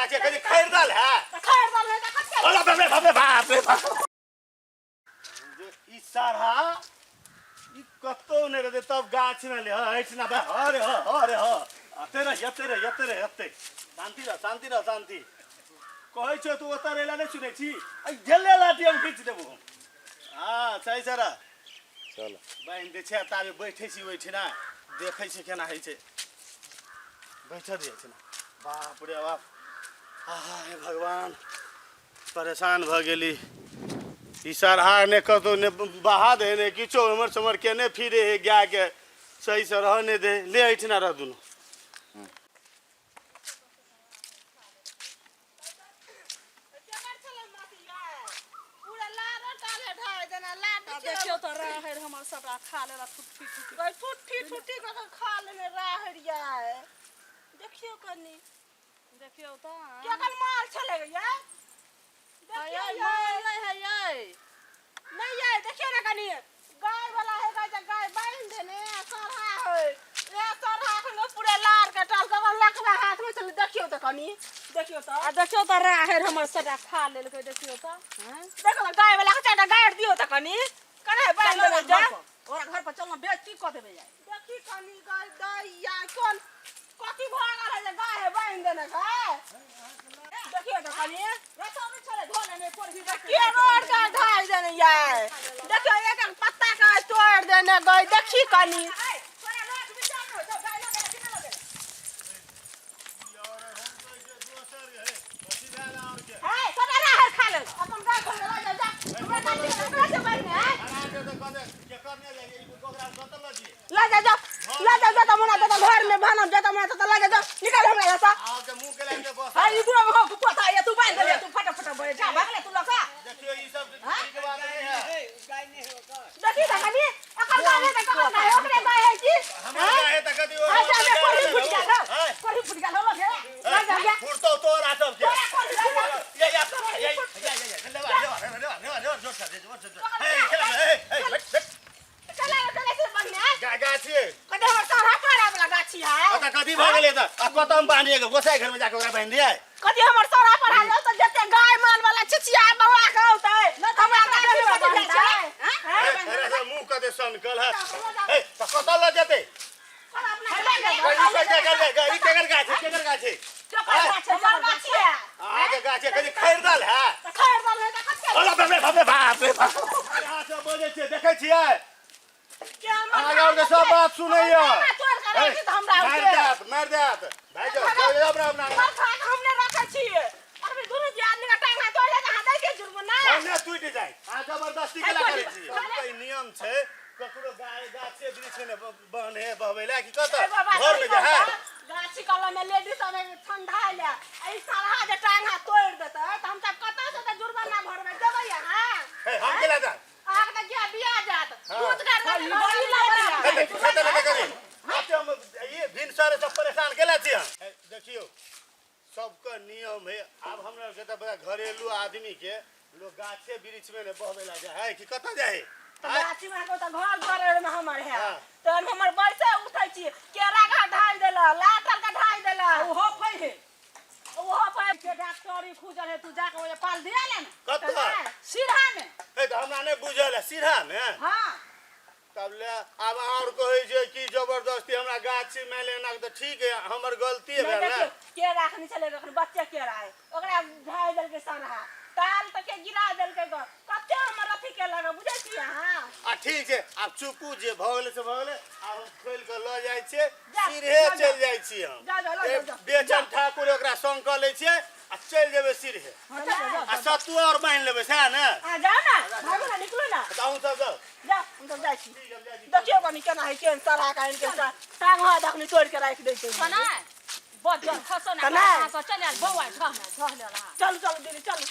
गाछ है, कहीं खरीदल है। खरीदल है तऽ कते? अरे बाप रे बाप रे बाप रे बाप। जे ई सारा ई कतौ नहि रहतै तब गाछ मे ले एहिठिना बा अरे ह अरे ह एते रह एते रह एते रह एते शांति रह शांति रह शांति कहै छौ तू ओतऽ रहला नहि सुनै छी आ गेले लाठी हम खींच देबो हम। हँ सही सर। चल। बान्हि दै छै आ ताबे बैठै छी ओहिठिना देखै छी केना होइ छै। बैठऽ दियै छै। बाप रे बाप, आहा हे भगवान, परेशान भऽ गेली। ई सरहा ने कतहु ने बहा दे ने किछो, एम्हर सेम्हर केने फिरे हे, गायके सहीसँ रहऽ नहि दे। ले एहिठिना रह दुनू। देखियौ तऽ राहरि हमर सबटा खा लेलक ठुट्ठी ठुट्ठी गै, ठुट्ठी ठुट्ठी कऽ कऽ खा लेने राहरि यै। देखियौ कनी, देखियौ तऽ केकर माल छलै यै? देखियौ, माल नहि है यै। नहि यै, देखियौ ने कनी, गाय वाला है गाय, तऽ गाय बान्हि देने आ सरहा है। ए सरहा एखन पूरा लार के टाल के लकवा हाथ में छलै। देखियौ तऽ कनी, देखियौ तऽ। आ देखियौ तऽ राहरि हमर सबटा खा लेलकै। देखियौ तऽ। देखो तऽ गाय वाला के चारिटा गारि दियौ तऽ कनी, कने बान्हि देबै जा ओकरा घर पर। चल ने, बेइज्जती कऽ देबै आइ। देखी कनी गाय दैया कोन कथी भऽ गेल है जे गाय है बान्हि देने है? देखियौ तऽ कनी, के रोड के ढाइ देने यै? देखियौ, एक एक पत्ता के तोड़ि देने गई। देखी कनी। हे सबटा राहरि खा लेल अपन गाय खोल लऽ जा जा। हमरा गाछी हमरा से बान्हि है लऽ जा जा लऽ जा। जतऽ मोना ततऽ घर में भानब, जतऽ मोना ततऽ लऽ जा जा। निकाल हमरा एतऽ। अहाँके मुँह के लाइन बस हाय, ई बुढ़ा हो पोता ये, तू बांध देले, तू फटा फटा बोले जा भागले तू लका। देखियौ, ई सब ठीक बात नहीं है। देखी तऽ कनी, एकर गाय है तऽ ककर गाय है? ओकरे गाय है की? हमर गाय है तऽ कथी? आ जा जा, कोढ़ी फुटि गेल हौ, कोढ़ी फुटि गेल हौ। लगे लऽ जा जा। फुटतौ तोरा सबके। तोरा कोढ़ी फुटि गेल। या या या या या या, लेवा लेवा लेवा लेवा लेवा, जोर से जोर से। हे हे हे, बैठ बैठ। चला चला से बढ़िया गा गाछी कते हमर सारा पारा वाला गाछी है। ओतऽ कथी भऽ गेलै तऽ आ कतऽ हम बान्हिए गोसाइ घर में जाके ओकरा बान्हि दियै? कथी हमर सारा पारा जाउ तऽ जते गाय माल वाला छिछिया बौआ के औतै, हमरा गाछी में बान्हतै? हे से मुँह कते सनकल है। हे, तऽ कतऽ लऽ जेतै? ई केकर गाछ है? केकर गाछ है? हमर गाछी है। अहाँके गाछ है? कथी खरीदल है? खरीदल है तऽ कते? अरे बाप रे बाप रे बाप रे बाप, अहाँ सब बजै छियै, देखै छियै अहाँ आओर के सब बात सुनैया। मारि देत, मारि देत। भाइ जाउ जाउ जाउ अपना अपना। हम नहि रखै छियै। अभी दुनू जे आदमी के टांग हाथ तोड़ि जायत, अहाँ दै के जुर्माना। भने टूटि जाय, अहाँ जबरदस्ती केला करै छियै? सबके ई नियम छै, ककरो गाय गाछे वृक्ष ने बन्हे बहबै लए कि कतऽ घर में जे है। गाछी कलम में लेडीज सब ठंडा ले, ई सरहा जे टांग हाथ तोड़ि देतै तऽ हम सब कतऽ से तऽ जुर्माना भरबै देबै अहाँ? हे, हम केला जाय? अहाँके तऽ गिया बिया जायत दूध गाड़। ई भिनसरे सब परेशान केला छी हम। देखियौ, सबके नियम है। आब हमरा के तऽ बड़ा घरेलू आदमी के लोग गाछे वृक्ष में ने बहबै ला जाय है कि कतऽ जाय है? गाछी में तऽ घर घर में हमर है तऽ हमर बैसे उठै छी। केरा के ढाइ देलक, लाटल के ढाइ देलक। ओहो फै है, ओहो फै के डॉक्टरी खुजल है। तू जाके ओजे पाल दिया ले ने। कतऽ? सीधा में। हे, तऽ हमरा नहि बुझल है सीधा में। हाँ। तब ले आब अहाँ कहै छै कि जबरदस्ती हमरा गाछी में लेना तऽ ठीक है, हमर गलती भेल ने। केरा एखन छलै, एखन बच्चे केरा है, ओकरा ढाइ देलकै सरहा, ताल तक के गिरा देलकै। ग कते हमर अथी केलक, बुझै छी अहाँ? आ ठीक छै, आब चुपू, जे भऽ गेलै से भऽ गेलै। आब हम खोलि कऽ लऽ जाइ छियै सीधे, चलि जाइ छी हम। बेचन ठाकुर ओकरा संग कऽ लै छियै आ चलि जेबै सीधे आ सतुआ आओर बान्हि लेबै, सएह ने? जाउ ने, भागू ने, निकलू ने। तऽ अहूँ सब जाउ। जा, हम सब जाइ छी। देखियौ कनी केना होइ केहन सरहा के आनि के टांग हाथ अखनी तोड़ि के राखि दै छै। कना बजर खसो ना। कना? चल आयल बौआ, ढह ने ढह लेला। चलू चलू दीदी, चलू।